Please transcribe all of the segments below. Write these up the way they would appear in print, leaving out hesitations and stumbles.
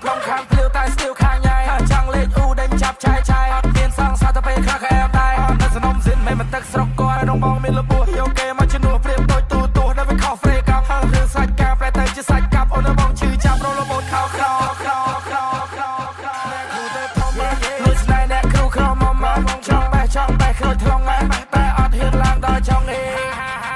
ត់ប្លង់ខាងភ្លាវតែស្ទៀវខាងញ៉ៃចង់លេងអ៊ូដេញចាប់ឆាយឆាយអត់មានសង្សារទៅពេលខ្លះក៏អែមដែរអត់នៅសំណុំស៊ីនមិនមិនទឹកស្រុកគាត់រងបងមានរបួសយកគេមកជំនួសព្រៀបដូចទូទស្សន៍ដល់វាខុសហ្វ្រេកាប់រឿងសាច់ការប្រែទៅជាសាច់កាប់អូនបងឈឺចាប់រលបូតខោក្រក្រក្រក្រក្រគ្រូទៅធំលួចស្នេហ៍អ្នកគ្រូក្រមុំមកចង់បេះចង់បេះគ្រូថ្លង់តែអត់ហ៊ានឡើងដល់ចង់អេ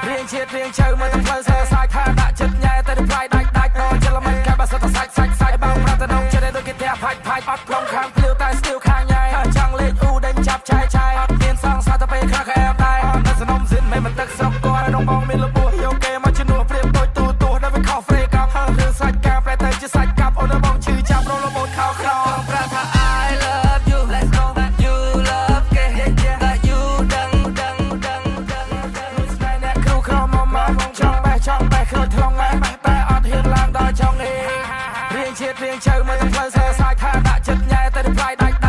រៀងជាតិរៀងជើមើលទៅផ្លូវសែសាយថាដាក់ចិត្តញ៉ែតែផ្លាយដាច់ដាច់ដល់ចិត្តល្មិចកែបើសិតតែសាច់សាច់សាច់បងប្រាប់ទៅនងចិត្តដូចគេផ្ទះផាច់ផាច់អត់ប្លង់ខាងភ្លាវតែស្ទៀវខាងញ៉ៃចង់លេងអ៊ូដេញចាប់ឆាយឆាយអត់មានសង្សារទៅពេលខ្លះក៏អែមដែរអត់នៅសំណុំស៊ីនមិនមិនទឹកស្រុកគាត់រងបងមានរបួសយកគេមកជំនួសព្រៀបដូចទូទស្សន៍ដល់វាខុសហ្វ្រេកាប់រឿងសាច់ការប្រែទៅជាសាច់កាប់អូនបងឈឺចាប់រលបូតខោក្រ ប្រាប់ថា I love you, let's go, you love គេតែ you ដឹងដឹងដឹងដឹងដឹងលួចស្នេហ៍អ្នកគ្រូក្រមុំមកចង់បេះចង់បេះគ្រូថ្លង់តែអត់ហ៊ានឡើងដល់ចង់អេរៀងជាតិរៀងជើមើលទៅផ្លូវសែសាយថាដាក់ចិត្តញ៉ែតែផ្លាយដាច់